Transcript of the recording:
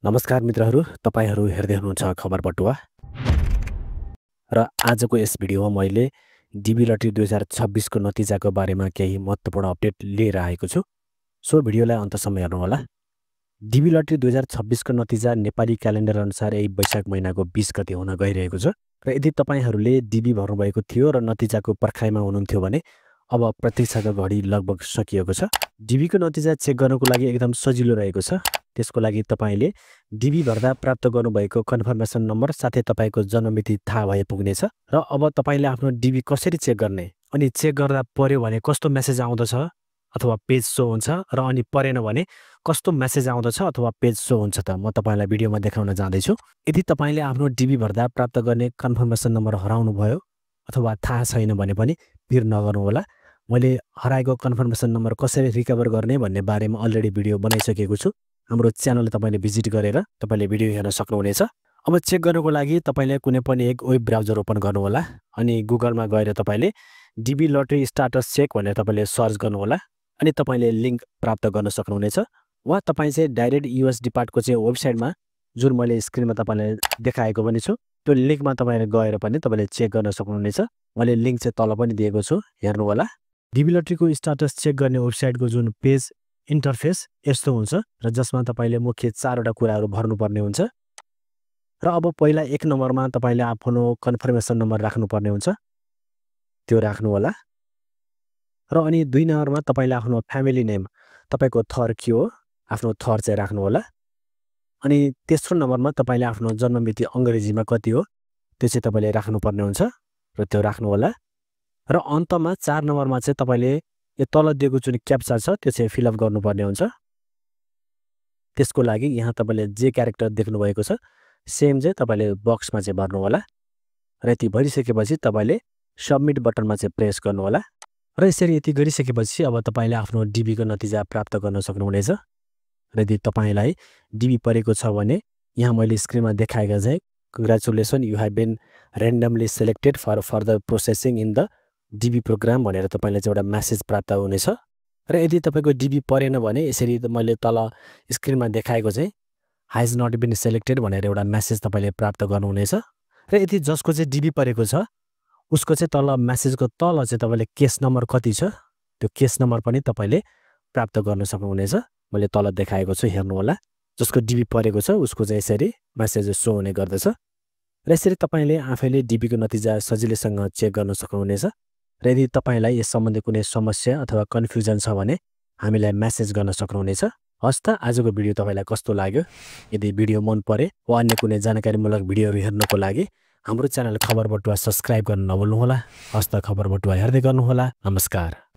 नमस्कार मित्रहरू, तपाईहरू हेर्दै हुनुहुन्छ खबर बटुवा र आजको यस भिडियोमा मैले डिबी लटरी 2026 को नतिजाको बारेमा केही महत्त्वपूर्ण अपडेट लिएर आएको छु। सो भिडियोलाई अन्तसम्म हेर्नुहोला। डिबी लटरी 2026 को नतिजा नेपाली क्यालेन्डर अनुसार यही वैशाख महिनाको 20 गते हुन गइरहेको छ र यदि तपाईहरूले डिबी भर्नुभएको थियो र नतिजाको पर्खाइमा हुनुहुन्थ्यो भने अब प्रतीक्षाको घडी लगभग सकिएको छ। डिबीको नतिजा चेक गर्नको लागि एकदम सजिलो रहेको छ। त्यसको लागि तपाईले डिबी भर्दा प्राप्त गर्नुभएको कन्फर्मेसन नम्बर साथै तपाईको जन्ममिति थाहा भए पुग्नेछ र अब तपाईले आफ्नो डिबी कसरी चेक गर्ने अनि चेक गर्दा पर्यो भने कस्तो मेसेज आउँदछ अथवा पेज शो हुन्छ र अनि परेन भने कस्तो मेसेज आउँदछ अथवा पेज शो हुन्छ त म तपाईलाई भिडियोमा देखाउन जाँदै छु। यदि तपाईले आफ्नो डिबी भर्दा प्राप्त गर्ने कन्फर्मेसन नम्बर हराउनु भयो अथवा थाहा छैन भने पनि पिर नगर्नु होला। मैले हराएको कन्फर्मेसन नम्बर कसरी रिकभर गर्ने भन्ने बारेमा अलरेडी भिडियो बनाइसकेको छु। हाम्रो च्यानल तपाईले भिजिट गरेर तपाईले भिडियो हेर्न सक्नुहुनेछ। अब चेक गर्नको लागि तपाईले कुनै पनि एक वेब ब्राउजर ओपन गर्नु होला अनि गुगलमा गएर तपाईले डिबी लटरी स्टाटस चेक भनेर तपाईले सर्च गर्नु होला अनि तपाईले लिंक प्राप्त गर्न सक्नुहुनेछ वा तपाई चाहिँ डाइरेक्ट यूएस डिपार्टको चाहिँ वेबसाइटमा जुन मैले स्क्रिनमा तपाईलाई देखाएको पनि छु त्यो लिंकमा तपाईले गएर पनि तपाईले चेक गर्न सक्नुहुनेछ। मैले लिंक चाहिँ तल पनि दिएको छु, हेर्नु होला। डिबी लटरीको स्टाटस चेक गर्ने वेबसाइटको जुन पेज इन्टरफेस यस्तो हुन्छ र जसमा तपाईले मुख्य 4 वटा कुराहरू भर्नुपर्ने हुन्छ र अब पहिला 1 नम्बरमा तपाईले आफ्नो कन्फर्मेसन नम्बर राख्नुपर्ने हुन्छ, त्यो राख्नु होला र अनि 2 नम्बरमा तपाईले आफ्नो फ्यामिली नेम तपाईको थर के हो आफ्नो थर चाहिँ राख्नु होला अनि तेस्रो नम्बरमा तपाईले आफ्नो जन्ममिति अंग्रेजीमा कति हो त्यो चाहिँ तपाईले राख्नुपर्ने हुन्छ र त्यो राख्नु होला र अन्तमा 4 नम्बरमा चाहिँ तपाईले यो तल दिएको जुन क्याप्चा छ त्यो चाहिँ फिल अप गर्नुपर्ने हुन्छ। त्यसको लागि यहाँ तपाईले जे क्यारेक्टर देख्नु भएको छ सेम चाहिँ तपाईले बक्समा चाहिँ भर्नु होला र यति भरिसकेपछि तपाईले सबमिट बटनमा चाहिँ प्रेस गर्नु होला र यसरी यति गरिसकेपछि अब तपाईले आफ्नो डिबी को नतिजा प्राप्त गर्न सक्नुहुनेछ र यदि तपाईलाई डिबी परेको छ भने यहाँ मैले स्क्रिनमा देखाएको चाहिँ congratulation you have been randomly selected for further processing in the DV programme भनेर तपाईलाई चाहिँ एउटा मेसेज प्राप्त हुनेछ र यदि तपाईको डिबी परेन भने यसरी मैले तल स्क्रिनमा देखाएको चाहिँ हैज नट बीन सिलेक्टेड भनेर एउटा मेसेज तपाईले प्राप्त गर्नुहुनेछ र यदि जसको चाहिँ डिबी परेको छ उसको चाहिँ तल मेसेजको तल चाहिँ तपाईले केस नम्बर कति छ त्यो केस नम्बर पनि तपाईले प्राप्त गर्न सक्नुहुनेछ। मैले तल देखाएको छु, हेर्नु होला। जसको डिबी परेको छ उसको चाहिँ यसरी मेसेज शो हुने गर्दछ र यसरी तपाईले आफैले डिबी को नतिजा सजिलैसँग चेक गर्न सक्नुहुनेछ र यदि तपाईलाई यस सम्बन्धी कुनै समस्या अथवा कन्फ्युजन छ भने हामीलाई मेसेज गर्न सक्नुहुनेछ। हस् त आजको भिडियो तपाईलाई कस्तो लाग्यो? यदि भिडियो मन परे वा अन्य कुनै जानकारीमूलक भिडियोहरू हेर्नको लागि हाम्रो च्यानल खबर बटुवा सब्स्क्राइब गर्न नभुल्नु होला। हस् त खबर बटुवा हेर्दै गर्नु होला। नमस्कार।